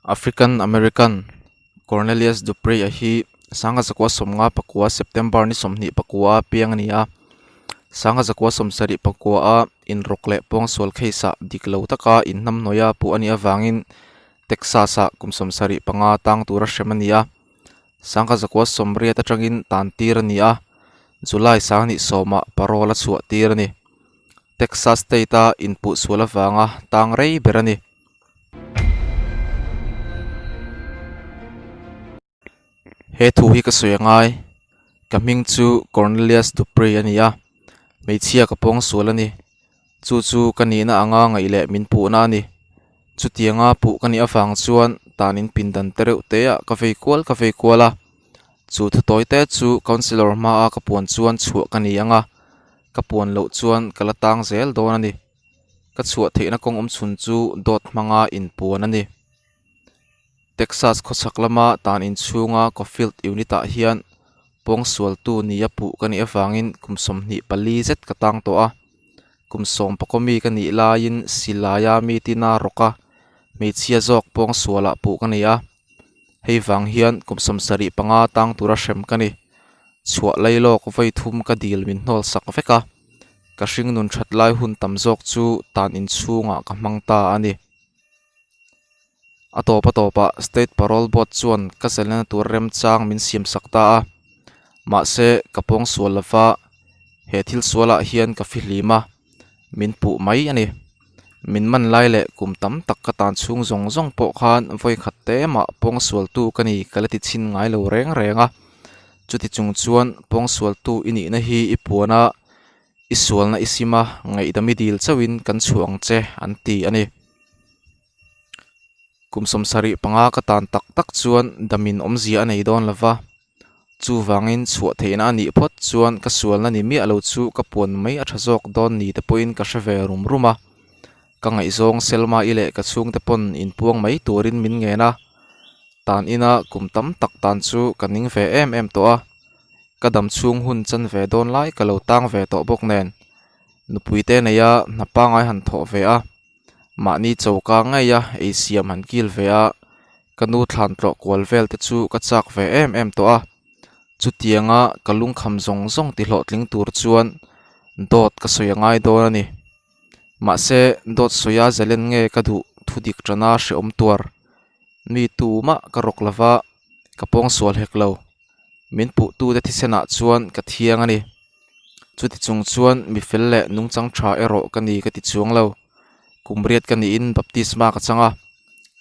African American Cornelius Dupree-a hi 1959 September ni 24 a piang a ni a. 1974 a inrawk leh pawngsual case-ah dik lo taka inhnamhnawih a puh a nih avangin Texas-ah kum 75 tang tura hrem a ni a. 1980 atangin tan tir a ni a, July 20 ah parole a chhuah tir a ni. Texas State-a inpuh sual avanga tang rei ber a ni. He thu hi ka sawi a ngai ka hming chu Cornelius Dupree a ni a hmeichhia ka pawng sual a ni chu chu ka nihna anga ngaih leh min puhna a ni chutianga puh ka nih avang chuan tan in pindan te reuh te ah ka vei kual ka vei kual a chu thu tawi te chu councillor hmaa ka puan chuan chhuah ka ni ang a ka puan loh chuan ka la tang zel dawn a ni. Ka chhuah theihna kawng awm chhun chu dawt hmanga inpuan a ni. Texas khawchhak lama tan inchhunga Cofield unit ah hian pawngsualtu nia puh ka nih avangin kum 24 zet ka tang tawh a. Kum 11 mi ka nih laiin silaia mi tina rawk a, hmeichhia zawk pawngsualah puh ka ni a. Hei vang hian kum 75 tang tura hrem ka ni. Chhuah lailawk vawi thum ka dil min hnawl sak vek a. Ka hringnun that lai hun tam zawk chu tan inchhungah ka hmang ta a ni. A tawp a tawpah State Parole Board chuan ka zalena tur remchang min siam sak ta a. Mahse, ka pawngsual lova he thil sualah hian ka fihlim a, min puh mai a ni. Min man lai leh kum tam tak ka tan chhung zawng zawng pawh khan vawi khat te mah pawngsualtu ka ni ka la ti chhin ngai lo reng reng a. Chuti chung chuan pawngsualtu i nihna hi i puan a, i sualna i sim a, ngaihdam i dil chauhin kan chhuah ang che an ti a ni. Kum 75 ka tan tak tak chuan damin awmzia a nei dawn lo va, chuvangin chhuah theihna a nih phawt chuan ka sualna ni miah lo chu ka puan mai a tha zawk dawn ni te pawhin ka hre ve rum rum a. Ka ngaihzawng Selma i leh ka chhungte pawn inpuang mai turin min ngen a, tan ina kum tam tak tan chu ka ning ve em em tawh a, ka dam chhung hun chan ve dawn lai ka lo tang ve tawh bawk nen nupui te nei a hna pangai han thawh ve a, mahni choka ngei a ei siam han kil ve a, ka nu thlan tlawh kual vel te chu ka chak ve em em tawh a, chutianga ka lungkham zawng zawng ti hlawhtling tur chuan dawt ka sawi a ngai dawn a ni. Mahse dawt sawia zalen nge ka duh thu dik tana hrehawm tuar mi tumah ka rawk lova ka pawngsual hek lo. Min puhtute thisenah chuan ka thiang a ni. Chuti chung chuan mi fel leh nungchang tha erawh ka ni ka ti chuang lo. Kum riat ka niin baptisma ka chang a,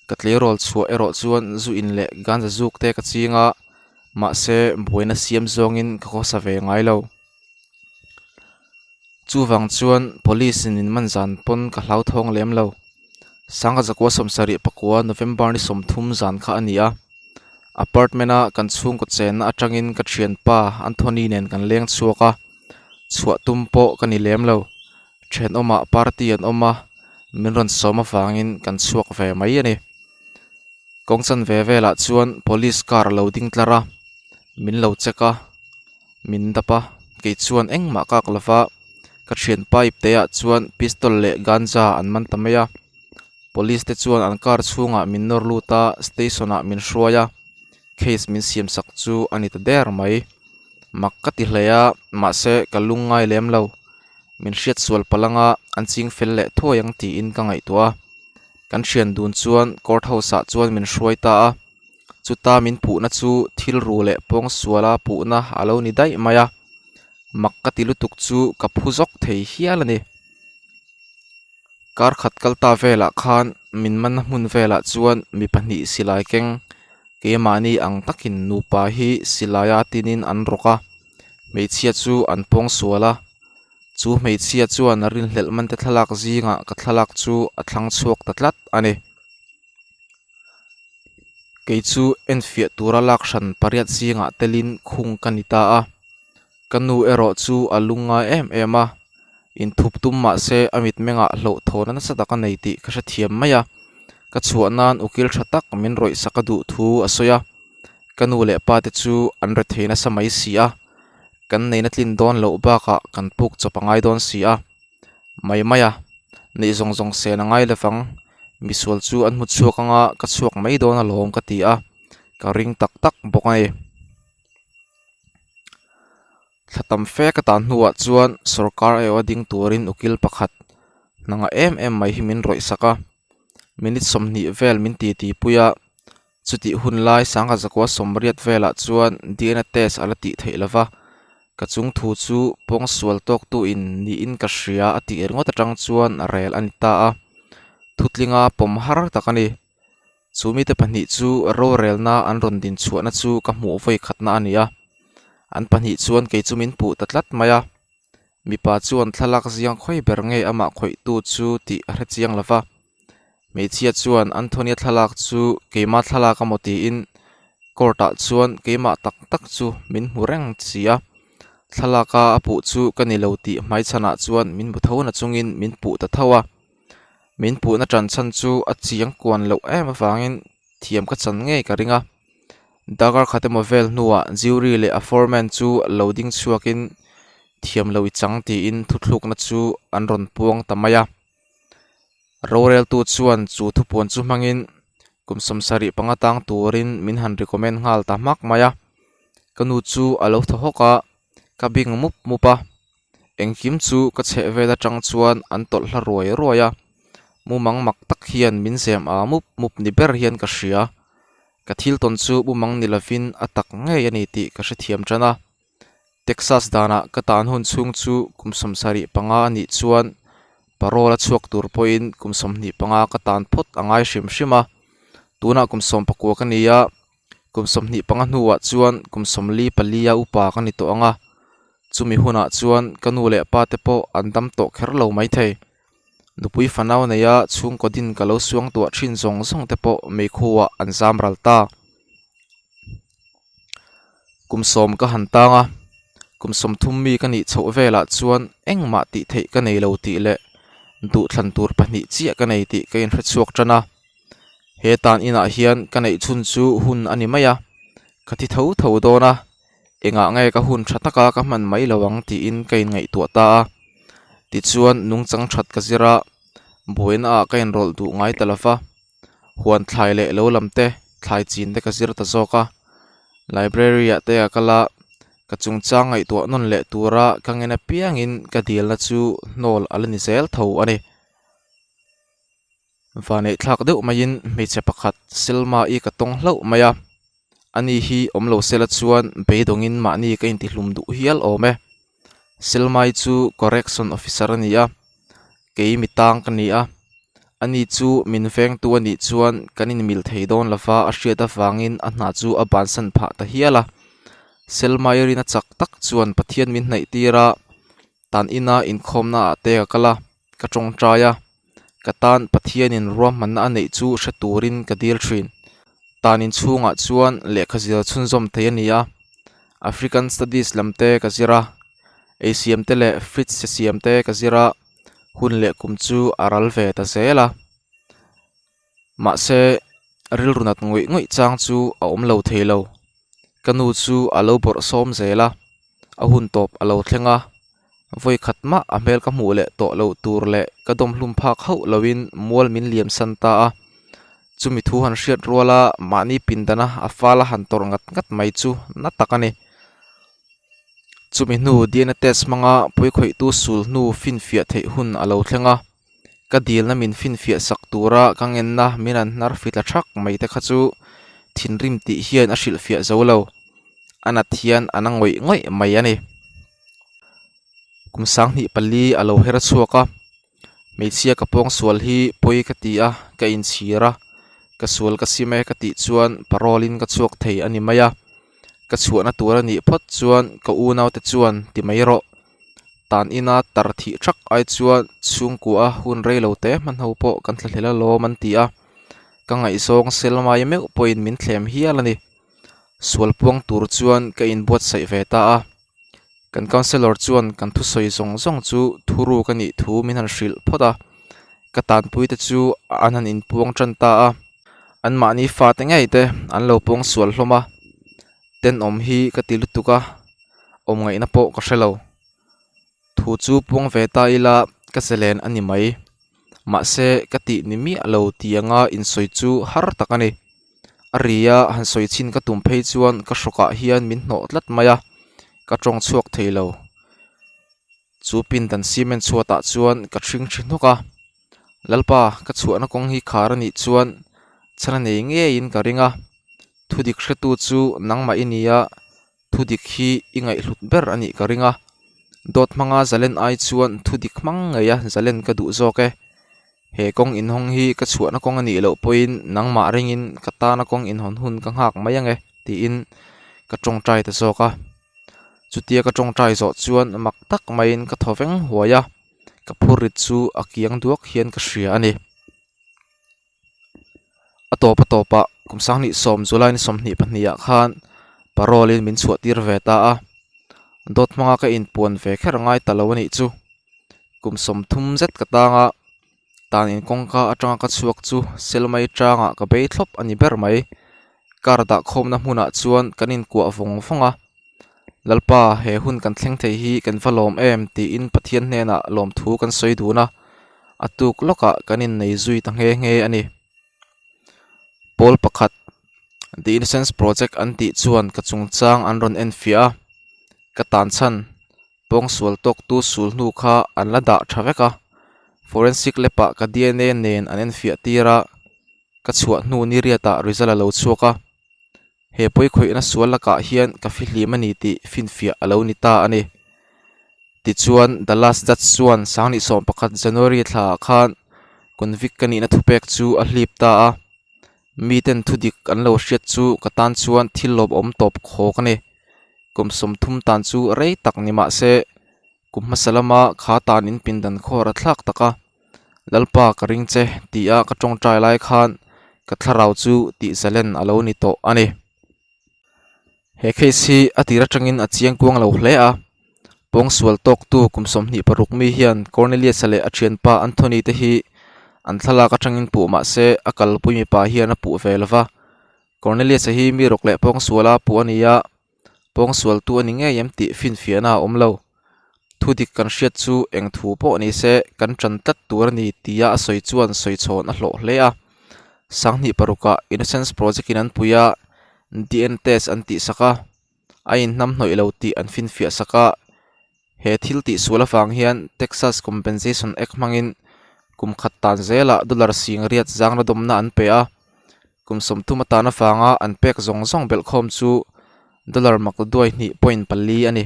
ka tleirawl chhuah erawh chuan zu in leh ganja zuk te ka ching a, mahse buaina siam zawngin ka khawsa ve ngai lo. Chuvang chuan police in min man zan pawn ka hlauthawng lem lo. 1974 November ni 30 zan kha a ni a. Apartment a kan chhungkaw chenna atangin ka thianpa Anthony nen kan leng chhuak a, chhuah tum pawh ka ni lem lo. Thenawmah party an awm a, min rawn sawm avangin kan chhuak ve mai a ni. Kawng chanve velah chuan police car a lo ding tlar a, min lo check a, min dap a, kei chuan engmah kak lova ka thianpa ipte ah chuan pistol leh ganja an man ta mai a. Police te chuan an car chhungah min nawr lut a, station ah min hruai a, case min siam sak chu a ni ta der mai. Mak ka ti hle a, mahse ka lung ngai lem lo. Min hriat sual palh anga an ching fel leh thuai ang tiin ka ngaihtuah a. Kan thian dun chuan court house ah chuan min hruai ta a, chuta min puhna chu thil ru leh pawng suala puhna a lo ni daih mai a. Mak ka ti lutuk chu ka phu zawk thei hial a ni. Kar khat kal ta velah khan min manna hmun velah chuan mi pahnih silai keng keimahni ang takin nupa hi silaia tinin an rawk a, hmeichhia chu an pawng sual a, chu hmeichhia chuan a rinhlelh man te thlalak zingah ka thlalak chu a thlang chhuak ta tlat a ni. Kei chu enfiah tura lak hran pariat zingah telin khung ka ni ta a. Ka nu erawh chu a lungngai em em a, inthup tum mah se a mitmengah hlauhthawhna nasa tak a nei tih ka hrethiam mai a. Ka chhuah nan ukil tha tak min rawih sak a duh thu a sawi a, ka nu leh pa te chu an rethei nasa mai si a, kan neihna tlin dawn loh bakah kan puk chawp a ngai dawn si a. Mai mai a, neih zawng zawng sen a ngai lovang. Misual chu an hmu chhuak anga ka chhuak mai dawn alawm ka ti a, ka ring tak tak bawk a ni. Thla tam fe ka tan hnuah chuan sorkar aiawh a ding turin ukil pakhat hnanga em em mai hi min rawih sak a, minute 20 vel min titi pui a, chutih hun lai sangha zakua sawmriat velah chuan DNA test a la tih theih lova, ka chung thu chu pawngsual tawktu in niin ka hria a tih ringawt atang chuan rel a ni ta a, thutlinga pawm har tak a ni. Chu mite pahnih chu rorelna an rawn din chhuahna chu ka hmuh vawi khatna a ni a, an pahnih chuan kei chu min puh ta tlat mai a. Mipa chuan thlalak ziang khawi ber nge amah khawihtu chu tih a hre chiang lo va. Hmeichhia chuan Anthony-a thlalak chu keima thlalak a maw tiin court-ah chuan keimah tak tak chu min hmu reng si a. Thlalaka a puh chu ka ni lo tih hmaichhanah chuan min hmu tho nachungin min puh ta tho a. Min puhna ṭan chhan chu a chiang kuan loh em avangin thiam ka chan ngei ka ring a. Darkar khat emaw vel hnuah jury leh a foreman chu lo ding chhuakin thiam lo i chang tiin thuthlukna chu an rawn puang ta mai a. Roreltu chuan chu thupuan chu hmangin kum 75 tang turin min han recommend nghal ta hmak mai a. Ka nu chu a lo thaw hawk a, ka bing mup mup a. Engkim chu ka chheh vel atang chuan an tawlh hla ruai ruai a, mumang mak tak hian min zem a mup mup ni ber hian ka hria. Ka thil tawn chu mumang ni lovin a tak ngei a ni tih ka hrethiam tan a. Texas danah ka tan hun chhung chu kum 75 a nih chuan parole a chhuak tur pawhin kum 25 ka tan phawt a ngai hrim hrim a. Tunah kum 19 ka ni a, Kum 25 hnuah chuan kum 44 a upa ka ni tawh ang a, chumi hunah chuan ka nu leh pa te pawh an dam tawh kher lo maithei. Nupui fanau neia chhungkaw din ka lo suang tuah thin zawng zawng te pawh meikhuah an zam ral ta. Kum 10 ka han tang a, kum 30 mi ka nih chhoh velah chuan engmah tih theih ka nei lo tih leh duhthlan tur pahnih chiah ka nei tih ka inhrechhuak tan a. He tan inah hian ka neih chhun chu hun a ni mai a, ka thi tho tho dawn a, engah nge ka hun tha taka ka hman mai lo ang tiin ka inngaihtuah ta a. Tichuan nungchang that ka zir a, buaina ah ka inrawlh duh ngai ta lo va, huan thlai leh lo lam te, thlai chin te ka zir ta zawk a. Library ah te ka kal a, ka chungchang ngaihtuah nawn leh tura ka ngen apiangin ka dilna chu hnawl a la ni zel tho a ni. Vaneih thlak deuh maiin hmeichhe pakhat Selma-i ka tawng hlauh mai a, ani hi awm lo sela chuan beidawngin mahni ka intihlum duh hial awm e. Selma-i chu correction officer a ni a, kei mi tang ka ni a, ani chu min vengtu a nih chuan kan inmil thei dawn lova a hriat avangin a hna chu a bansan phah ta hial a. Selma-i rina chak tak chuan Pathian min hnaih tir a, tan ina inkhawmna ah te ka kal a. Ka tawngtai a, ka tan Pathianin ruahmanna a neih chu hre turin ka dil thin. Tan inchhungah chuan lehkha zir chhunzawm thei a ni a, African Studies lam te ka zir a, eisiam te leh fridge se siam te ka zir a, hun leh kum chu a ral ve ta zel a. Mahse, rilru nat ngawih ngawih chang chu a awm lo thei lo. Ka nu chu a lo bawrh sawm zel a, a hun tawp a lo thleng a, vawi khat mah a hmel ka hmuh leh tawh loh tur leh ka dawmhlum phak hauh loin mual min liam san ta a. Chumi thu han hriat ruala mahni pindana a fala han tawrh ngat ngat mai chu na tak a ni. Chumi hnu DNA test hmanga pawikhawihtu sul hnu finfiah theih hun a lo thleng a, ka dilna min finfiah sak tura ka ngenna min han hnar fitla thak mai te kha chu thinrim tih hian a hrilhfiah zo lo. A nat hian a na ngawih ngawih mai a ni. Kum 2004 a lo her chhuak a, hmeichhia ka pawng sual hi pawi ka ti a, ka inchhir a, ka sual ka sim e ka tih chuan parole in ka chhuak thei a ni mai a, ka chhuahna tur a nih phawt chuan ka unaute chuan ti mai rawh. Tan ina tar thih thak ai chuan chhungkua a hun rei lo te hman ho pawh kan thlahlel alawm an ti a, ka ngaihzawng Selmai meuh pawhin min thlem hial a ni. Sual puang tur chuan ka inbuatsaih ve ta a, kan counsellor chuan kan thusawi zawng zawng chu thuru ka nih thu min han hrilh phawt a, ka tanpui te chu an han inpuang tan ta a, anmahni fate ngei te an lo puang sual hlawm a, tenawm hi ka ti lutuk a, awm ngaihna pawh ka hre lo. Thu chu puang ve ta ila ka zalen a ni mai. Mahse, ka tih ni miah lo ti anga insawi chu har tak a ni. A ri a han sawi chhin ka tum phei chuan ka hrawkah hian min hnawh tlat mai a, ka tawng chhuak thei lo. Chu pindan cement chhuatah chuan ka ṭhing ṭhi hnawk a, Lalpa, ka chhuahna kawng hi khar a nih chuan chhan a nei ngeiin ka ring a, thudik hretu chu nangmah i ni a, thudik hi i ngaihhlut ber a nih ka ring a, dawt hmanga zalen ai chuan thudik hmang ngeia zalen ka duh zawk e. He kawng inhawng hi ka chhuahna kawng a nih loh pawhin nangmah ringin ka tana kawng inhawn hun ka nghak mai ang e, tiin ka tawngtai ta zawk a. Chutia ka tawngtai zawh chuan mak tak maiin ka thaw veng huai a, ka phurrit chu a kiang duak hian ka hria a ni. A tawp a tawpah kum sanghnih sawm July ni 22 ah khan parole in min chhuah tir ve ta a, dawt hmanga ka inpuan ve kher ngai ta lo a nih chu. Kum 30 zet ka tang a, tan in kawngka atanga ka chhuak chu Selmai tangah ka bei thlawp a ni ber mai. Car dah khawmna hmunah chuan kan inkuah vawng vawng a, Lalpa he hun kan thleng thei hi kan va lawm em tiin Pathian hnenah lawmthu kan sawi dun a, a tuk lawkah kan innei zui ta nghe nghe a ni. Pawl pakhat The Innocence Project an tih chuan ka chungchang an rawn enfiah a, ka tan chhan pawngsual tawktu sul hnu kha an la dah tha vek a, forensic lab ah ka DNA nen an enfiah tir a, ka chhuah hnu ni riatah result a lo chhuak a, he pawikhawihna sual lakah hian ka fihlim a ni tih finfiah a lo ni ta a ni. Tichuan, Dallas Judge chuan Sanghnih 11 January thlaah khan convict ka nihna thupek chu a hlip ta a, miten thudik an lo hriat chu ka tan chuan thil lawmawm tawp khawk a ni. Kum 30 tan chu rei tak ni mah se, Kum hmasa lama kha tan in pindan khawr a thlak tak a, Lalpa ka ring che tia ka tawngtai lai khan ka thlarau chu tih zalen a lo ni tawh a ni. He case hi a tir atangin a chiang kuang lo hle a, pawngsual tawktu kum 26 mi hian Cornelius-a leh a thianpa Anthony te hi an thlalak atangin puh mah se a kalpui mipa hian a puh ve lova, Cornelius-a hi mi rawk leh pawngsuala puh a ni a, Pawngsualtu a ni ngei em tih finfiahna a awm lo. Thu dik kan hriat chu eng thu pawh ni se kan ṭan tlat tur a ni tia a sawi chuan sawi chhawn a hlawh hle a. Sanghnih parukah Innocence Project in an pui a, DNA test an tihsak a, a inhnamhnawih lo tih an finfiah sak a. He thil tihsual avang hian Texas Compensation Act hmangin kum khat tan zelah dollar singriat zangna dawmna an pe a, kum 30 atan avanga an pek zawng zawng belhkhawm chu dollar mak duai hnih point pali a ni.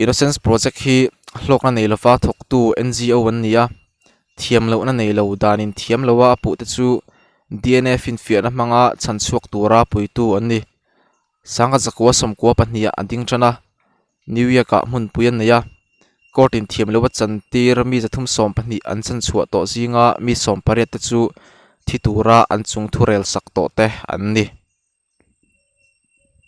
Innocence Project hi hlawkna nei lova thawktu NGO an ni a, thiam lohna nei lo danin thiam loa a puhte chu DNA finfiahna hmanga chhanchhuak tura puitu an ni. Sangha zakua sawmkua pahniha a ding tan a, New York-ah hmunpui an nei a, court in thiam loha chantir mi 312 an chanchhuah tawh zinga mi 18 te chu thi tura an chung thurel sak tawh te an ni.